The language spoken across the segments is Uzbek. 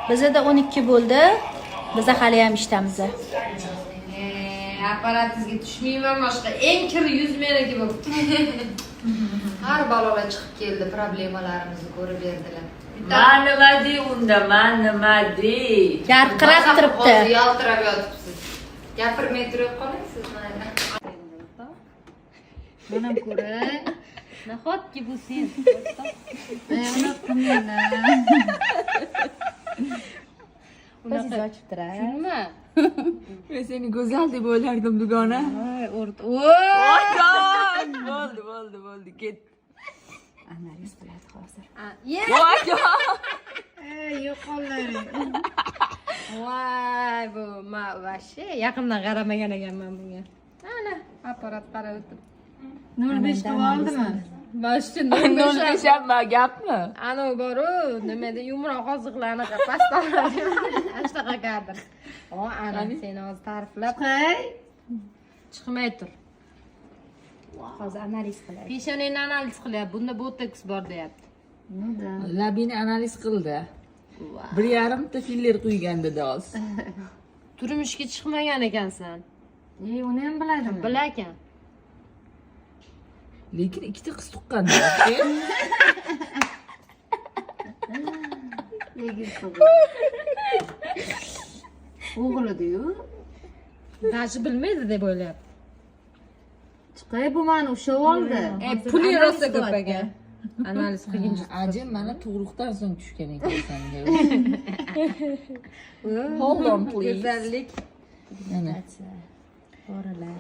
Bizada 12 bo'ldi. Biza hali ham ishdamiz. Apparatingizga tushmayman boshqa. Eng kir yuz meniki bo'libdi. Har balolar chiqib keldi, problemalarimizni ko'rib berdilar. Man nima dey unda, man nima dey? Yarqirab turibdi. Hozir yaltirab yotibsiz. Gapirmay turib qolasiz mayli. Mana ko'ray. Nahotki bu sen? Unaqa qilmanglar. Ko'zingizni ochib turadi. Kulma. Men seni go'zal deb o'ylardim, dugona. Voy, o'rt. Voy, God! Bo'ldi, bo'ldi, bo'ldi, ket. Analiz qiladi hozir. Ye. Voy, God! Yo'qollaring. Voy, bu ma вообще yaqindan qaramagan ekanman bunga. Ana, apparat qarab o'tib. 0.5 qilib oldimi? Вообще 0.5 ham gapmi? Anavi boru, nimada yumroq qoziqlarni pastdan ana shunaqa kadr. O, ana seni hozir ta'riflab Hey. chiqmay tur. Hozir analiz qiladi. Peshonangni analiz qilyapti. Bunda botoks bor deyapti. Ну да. Labini analiz qildi. 1.5 ta filler quygan dedi hozir. Turmushga chiqmagan ekansan. E, uni ham biladimi? Bilarkan. Lekin ikkita qiz tuqqan. Lekin o'g'lidiyu. Даже bilmaydi deb o'ylayapti. Chiqay, bu mani ushlab oldi. E, puli rosa ko'p ekan. Analiz qilguncha. Ajin mana tug'ruqdan so'ng tushgan ekan sanga. Hold on, please. Go'zallik. Mana. Poralar.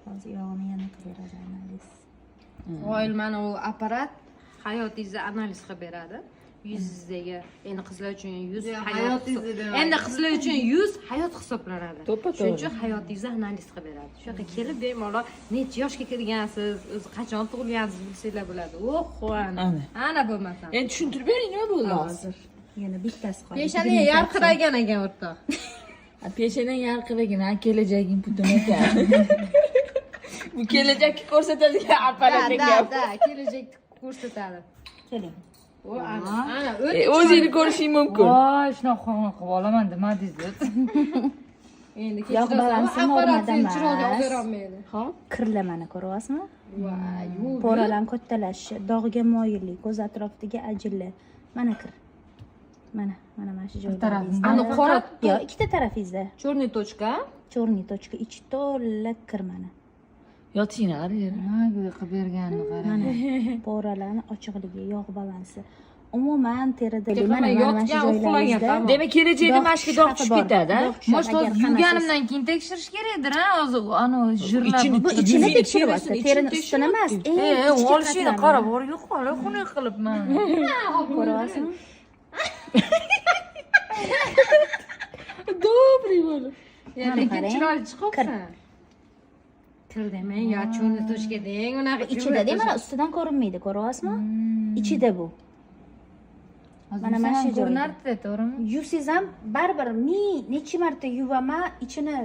Hozir yog'ini yana qilib beradi analiz. Voy, mana u apparat hayotingizni analiz qilib beradi. Yuzingizdagi, endi qizlar uchun yuz Ya, hayot. hayotingizni demak. Endi qizlar uchun yuz hayot hisoblanadi. To'ppa to'g'ri. Shuning uchun hayotingizni analiz qilib beradi. Shu yoqqa kelib bemalol necha yoshga kirgansiz, o'zi qachon tug'ilgansiz bilsanglar bo'ladi. Oh, ana. Ana. Ana bo'lmasam. Endi tushuntirib bering, nima bo'ldi hozir? Yana bittasi qoldi. Peshonang yarqiragan ekan o'rtoq. Peshonang yarqiragan, ha, kelajaging butun ekan. Bu kelajakka ko'rsatadigan apparat Da, ekan. da, kelajakni ko'rsatadi. Keling. O, ana, ana, E, o'ta o'zingni ko'rishing mumkin. Voy, shunaqa xona qilib olaman demadingiz. Endi Yog' balansi apparat normada seni chiroyli olib emas. berolmaydi. Hop. Kirlamani ko'ryapsizmi? Voy, yo'q. Poralarni kattalashishi, dog'ga moyillik, ko'z atrofidagi ajinlar. Mana kir. Mana, mana mana shu joyda. tarafini. Ani qora Yo'q, ikkita tarafingizda. Черный точка. Черный точка ichi to'la kir mana. Yotinglar qarang. Nima qilib berganini qarang. Mana poralarni ochiqligi, yog' balansi. Umuman terida Mana mana mana mana shu yotgan, uxlagan, joylaringizda tamom. Demak, kelajakda mana shu dog' tushib bor. ketadi, a? Dog' tushadi. Может, Agar hozir qanasiz- yuvganimdan keyin tekshirish kerakdir, ha? Hozir anavi jirlab. Ichini- Bu ichini Yuzini, tekshiryapti, terisini terini ichini ustini emas, tekshiryapti. eng E, ichki olishini qatlamini. qarab, bor yo'qol, xunuk qilibman. Ko'ryapsizmi? Добрый bo'lib. Ya, Mana lekin qarang. chiroyli chiqibsan. Kir demang, yo черный точка deng, unaqa Ichida, mana ustidan ko'rinmaydi, ko'ryapsizmi? Ichida bu. Hozir Mana mana yuvsam shu joyda. ko'rinardi, to'g'rimi? Yuvsangiz ham baribir ming necha marta yuvaman, ichini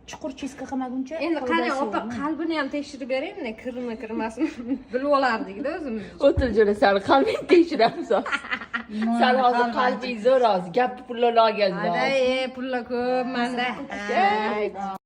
chuqur чистка qilmaguncha Endi qarang, foydasi opa, yo'q. qalbini ham tekshirib beraymi, kirmi, kirmasmi bilib olardikda o'zimiz. O'tir jo'ra, sani qalbingni tekshiramiz hozir. San hozir qalbing zo'r hozir. Gapni pullarni olgansan. Ada, e, pullar ko'p manda. Hey.